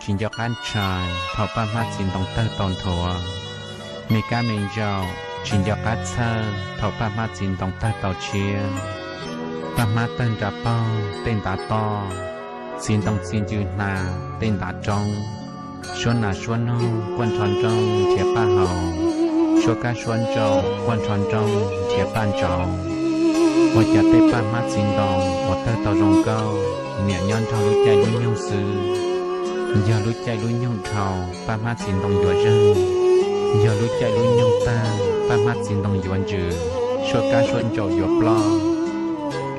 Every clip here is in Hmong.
tsis nco qab ntshai thaum paj hmab txiv ntoo tawg tau nthuav. Me kab me ntsaum tsis nco qab txhawj thaum paj hmab txiv ntoo tawg tau tshiab. Paj hmab tawg nra paug tej ntav toj, txiv ntoo txi ncw hna tej ntav roob. Suab nas suab noog quaj nrho nrooj nrhiav paj haus, suab kab suab ntsaum quaj nrho nrooj nrhiav paj ntsauv. Ua cas tej paj hmab txiv ntoo uas tawg tau zoo nkauj niam nyob nrog lub caij lub nyoog xwb. Yog lub caij lub nyoog dhau paj hmab txiv ntoo yuav zeeg, yog lub caij lub nyoog tawg paj hmab txiv ntoo yuav ntsws, suab kab suab ntsaum yuav ploj.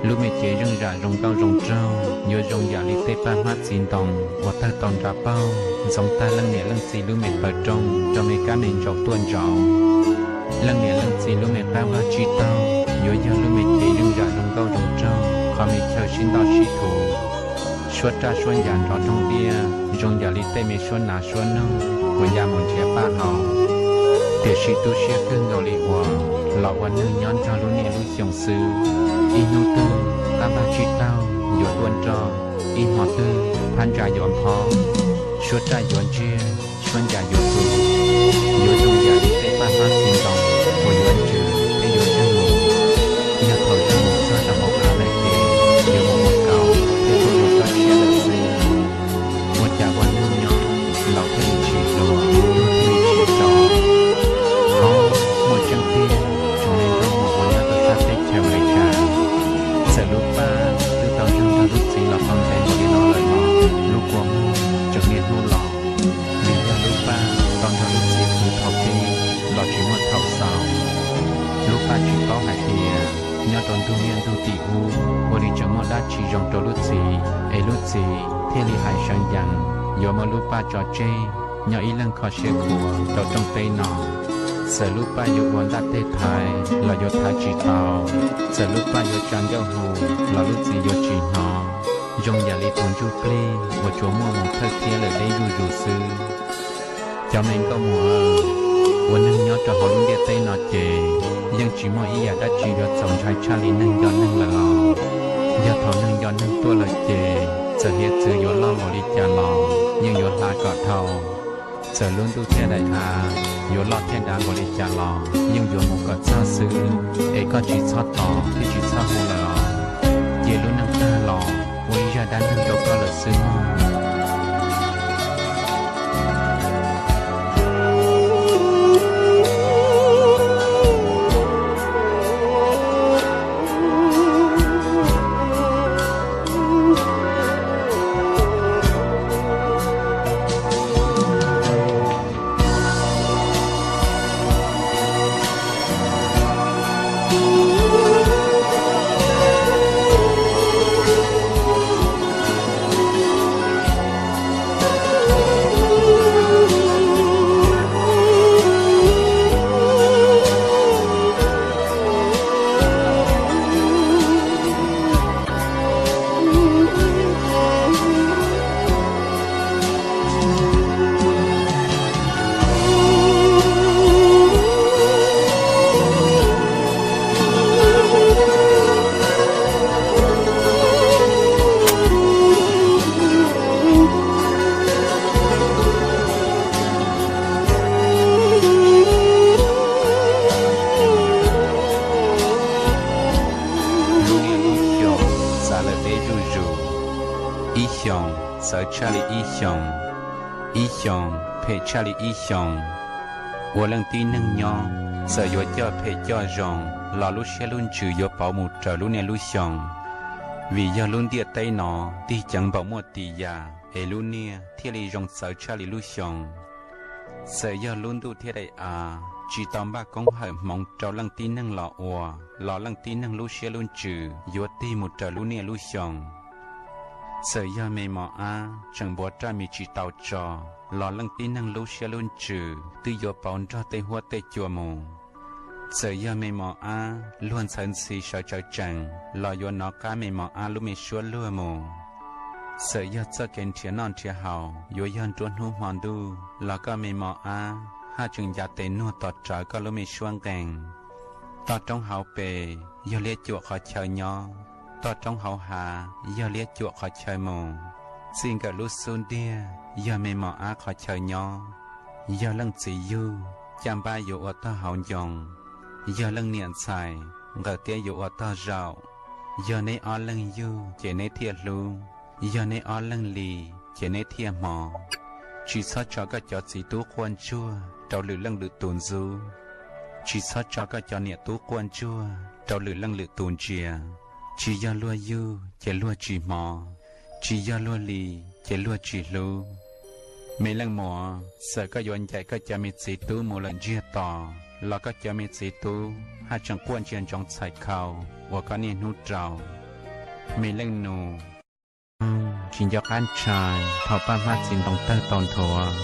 Lub me cev zeej zam zoo nkauj zoo nraug yuav zoo yam li tej paj hmab txiv ntoo uas tawg tau nra paug ntxoov tag leej niam leej txiv lub me paws rooj rau me kab me ntsaum tuaj ntsaum. Leej niam leej txiv lub me qab vaj tsib taug yuav yog lub me cev zeej zam zoo nkauj zoo nraug qhov me chaw sib ntoj sib thuv, suab raj suab ncas nrov roog tiaj zoo yam li tej me suab nas suab noog uas ya mus nrhiav paj haus. Tiam sis tu siab kawg nkaus li uas los ua neeg nyob nrog lub niaj lub xyoo xwb, ib hnub twg qab vaj tsib taug yuav tuaj nroj, ib hmo twg phab ntsa yuav nphob, suab raj yuav ntsiag, suab ncas yuav tu, yuav zoo yam li tej paj hmab txiv ntoo uas yuav ntsws thiab yuav zeeg mus. Yog thaum zeeg mus txog rau hauv av lawm ces yuav mus ua kaus thiab tuaj ua tsob tshiab lawm xwb. Ua cas ua neeg nyob laus thiaj li tsis hluas, tuag thiaj li tsis rov. Ob, muaj tseeb tiag, tsoom neeg nkauj muam uas nyob rau sab teb chaws Amelikas, txawm lub paj twb tau nrog lub txiv los tau ntev npaum li no lawm los lub kua muag tseem niaj hnub los, vim yog lub paj tau nrog lub txiv khwv thaum pib los tsis muaj thaum xaus. Lub paj tsis paub hais tias nyob rau ntug niaj ntug tim ub ua li tseem muaj dab tsi zoo rau lub txiv es lub txiv thiaj li hais sawv yees yuav muab lub paj tso tseg nyob ib leeg kho siab khuav rau rooj teb no. Txawm lub paj yuav ua ntaj teg thaiv los yuav thaiv tsis tau, txawm lub paj yuav tsa ncauj hu los lub txiv yuav tsis hnov, zoo yam li tus ntsuj plig uas tsuas muaj mus thawj thiab lawm deb zuj zus xwb. Cov me nkauj muam, ua neeg nyob rau hauv lub ntiaj teb no ces yeej tsis muaj ib yam dab tsi yuav txaus ntshai tshaj li neeg nco neeg lawm los. Yog thaum neeg nco neeg tuaj lawm ces txawm hiav txwv yuav loj npaum li cas los yeej yuav hla kom dhau. Txawm lub ntuj thiab daim av yuav loj thiab dav npaum li cas los yeej yuav mus kom txog xwb, es koj tsis txhob tos thiab tsis txhob hu lawm os. Cia lub neej tag los ua ib zaj dab neeg rau koj lawm xwb mog. Lub niaj lub xyoo txav lawm deb zuj zus, ib xyoos txawv tshaj li ib xyoos, ib xyoos phem tshaj li ib xyoos. Ua leej tib neeg nyob, txawm yuav coj phem coj zoo los lub siab lub ntsws yuav pauv mus raws lub niaj lub xyoo, vim yog lub ntiaj teb no tig ceev npaum muaj tis yam es lub niaj thiaj li zoo txawv tshaj li lub xyoo. Txawm yog lub ntuj thiab daim av tsis tau npaj koob hawm hmoov rau leej tib neeg los ua, los leej tib neeg lub siab lub ntsws yuav tig mus raws lub niaj lub xyoo. Txawm yog me mos ab tseem npuav raj mis tsis tau tso, los leej tib neeg lub siab lub ntsws twb yuav pauv nrog tej huab tej cua mus. Txawm yog me mos ab luag ntxhawv ntxhi sawv tsawv tsees los yuav nov qab me mos ab lub me suab luag mus. Txawm yog txoj kev nrhiav noj nrhiav haus yuav yog nruab hnub hmo ntuj los koj me mos ab haj tseem ncav tes nuag tos rawv koj lub me suab nqees. Toj roob hauv pes yog liab cuam qhov chaw nyob, toj roob hauv hav yog liab cuam qhov chaw mus. txij nkawm lub xub ntiag, yog me mos ab qhov chaw nyob, yog leej txiv yug, caj npab yuav ua tog hauv ncoo, yog leej niam ntxhais, nqawm tiab yuav ua tog zaum. Yog neb ob leeg yug ces neb thiaj hlub, yog neb ob leeg li ces neb thiaj hmov. Tsis txhob tso koj cov txiv tub quaj ntsuag rau lwm leej lwm tus ntxub, tsis txhob tso koj cov niam tub quaj ntsuag rau lwm leej lwm tus ntsia. Tsis yog luag yug ces luag tsis hmov, tsis yog luag li ces luag tsis hlub. Me leej muam, txawm koj yuav ncaim koj cov me txiv tub mus lawm ntsiag to los koj cov me txiv tub haj tseem quaj ntsia ntsoov txhais khau uas koj niaj hnub rau. Me leej nus, tsis nco qab ntshai thaum paj hmab txiv ntoo tawg tau nthuav.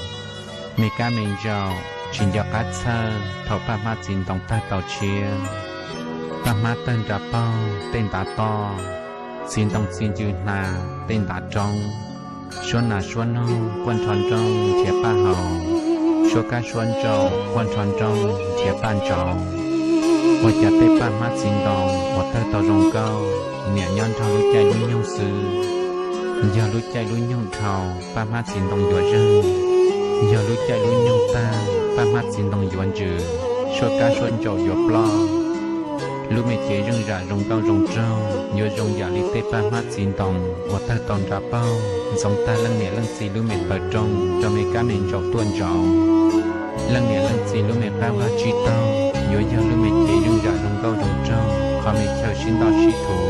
Me kab me ntsaum, tsis nco qab txhawj thaum paj hmab txiv ntoo tawg tau tshiab. Paj hmab tawg nra paug tej ntav toj, txiv ntoo txi ncw hna tej ntav roob. Suab nas suab noog quaj nrho nrooj nrhiav paj haus, suab kab suab ntsaum quaj nrho nrooj nrhiav paj ntsauv. Ua cas tej paj hmab txiv ntoo uas tawg tau zoo nkauj niam nyob nrog lub caij lub nyoog xwb. Yog lub caij lub nyoog dhau, paj hmab txiv ntoo yuav zeeg. Yog lub caij lub nyoog tag, paj hmab txiv ntoo yuav ntsws, suab kab suab ntsaum yuav ploj. Lub me cev zeej zam zoo nkauj zoo nraug yuav zoo yam li tej paj hmab txiv ntoo uas tawg tau nra paug ntxoov tag leej niam leej txiv lub me taw rooj rau me kab me ntsaum tuaj ntsauv. Leej niam leej txiv lub me qab vaj tsib taug yuav yog lub me cev zeej zam zoo nkauj zoo nraug qhov me chaw sib ntoj sib thuv.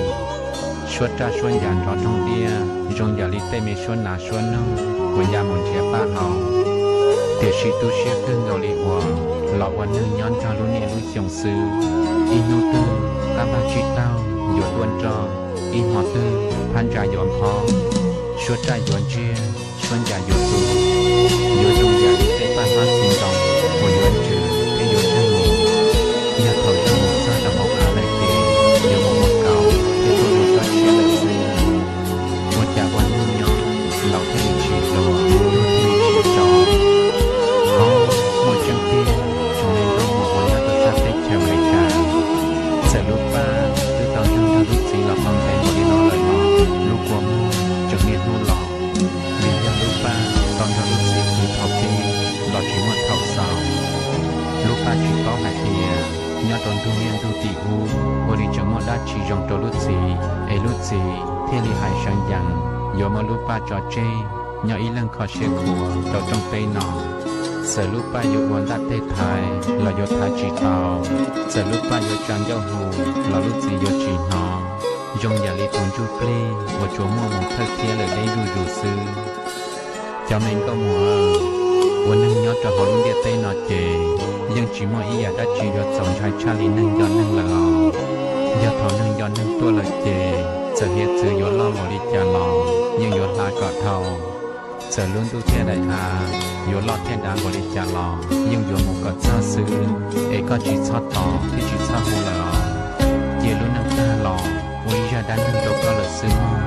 Suab raj suab ncas nrov roog diaj zoo yam li tej me suab nas suab noog uas ya mus nrhiav paj haus. Tiam sis tu siab kawg nkaus li uas los ua neeg nyob nrog lub niaj lub xyoo xwb. Ib hnub twg qab vaj tsib taug yuav tuaj nroj, ib hmo twg phab ntsa yuav nphob, suab raj yuav ntsiag, suab ncas yuav tu, yuav zoo yam li tej paj hmab txiv ntoo uas yuav ntsws thiab yuav zeeg mus. Yog thaum zeeg mus txog rau hauv av lawm ces yuav mus ua kaus thiab tuaj ua tsob tshiab lawm xwb. Ua cas ua neeg nyob laus thiaj li tsis hluas, tuag thiaj li tsis tsaus. Ob, muaj tseeb tiag, tsoom me nkauj muam uas nyob rau sab teb chaws Amelikas, txawm lub paj twb tau zeeg nrog lub txiv los tau ntev npaum li no lawm los lub kua muag tseem niaj hnub los, vim yog lub paj tau nrog lub txiv khwv thaum pib los tsis muaj thaum xaus. Lub paj tsis paub hais tias nyob rau ntuj niaj ntuj tim ub ua li tseem muaj dab tsi zoo rau lub txiv es lub txiv thiaj li hais sawv ncees yuav muab lub paj tso tseg nyob ib leeg kho siab khuav rau rooj teb no. Txawm lub paj yuav ua ntaj teg thaiv los yuav thaiv tsis tau, txawm lub paj yuav tsa ncauj hu los lub txiv yuav tsis hnov. Zoo yam li tus ntsuj plig uas tsuas muaj mus thawj thiab lawm deb zuj zus xwb. Cov me nkauj muam, ua neeg nyob rau hauv lub ntiaj teb no ces yeej tsis muaj ib yam dab tsi yuav txaus ntshai tshaj li neeg nco neeg lawm os. Yog thaum neeg nco neeg tuaj lawm ces txawm hiav txwv yuav loj npaum li cas los yeej yuav hla kom dhau. Txawm lub ntuj thiab daim av yuav loj thiab dav npaum li cas los yeej yuav mus kom txog xwb, es koj tsis txhob tos thiab tsis txhob hu lawm os. Cia lub neej tag los ua ib zaj dab neeg rau koj lawm xwb mog.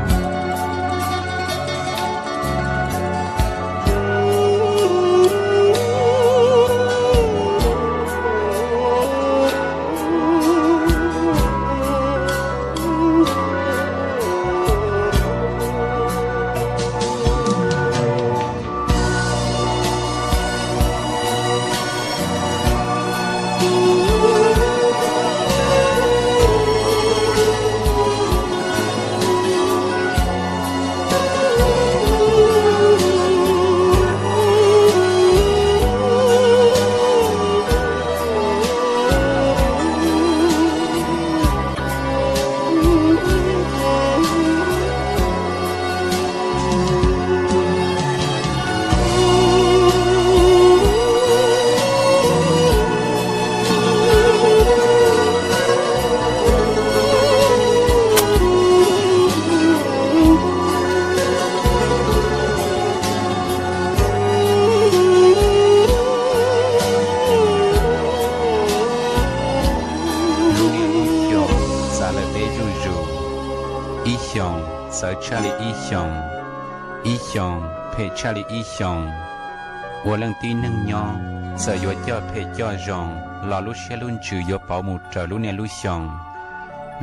Lub niaj lub xyoo txav lawm deb zuj zus, ib xyoos txawv tshaj li ib xyoos, ib xyoos phem tshaj li ib xyoos. Ua leej tib neeg nyob, txawm yuav coj phem coj zoo los lub siab lub ntsws yuav pauv mus raws lub niaj lub xyoo,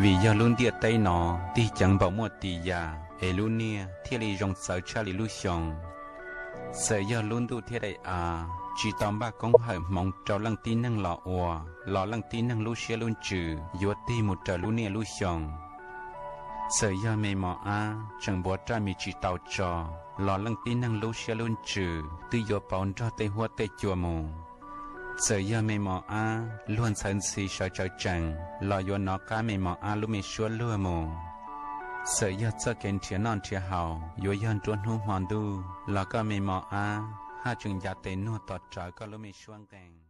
vim yog lub ntiaj teb no tig ceev npaum muaj tis yas es lub niaj thiaj li zoo txawv tshaj li lub xyoo. Txawm yog lub ntuj thiab daim av tsis tau npaj koob hawm hmoov rau leej tib neeg los ua, los leej tib neeg lub siab lub ntsws yuav tig mus raws lub niaj lub xyoo. Txawm yog me mos ab tseem npuav raj mis tsis tau tso, los leej tib neeg lub siab lub ntsws twb yuav pauv nrog tej huab tej cua mus. Txawm yog me mos ab luag ntxhawv ntxhi sawv tsawv tsees, los yuav nov qab me mos ab lub me suab luag mus. Txawm yog txoj kev nrhiav noj nrhiav haus yuav yog nruab hnub hmo ntuj, los koj me mos ab haj tseem ncav tes nuag tos rawv koj lub me suab nqee.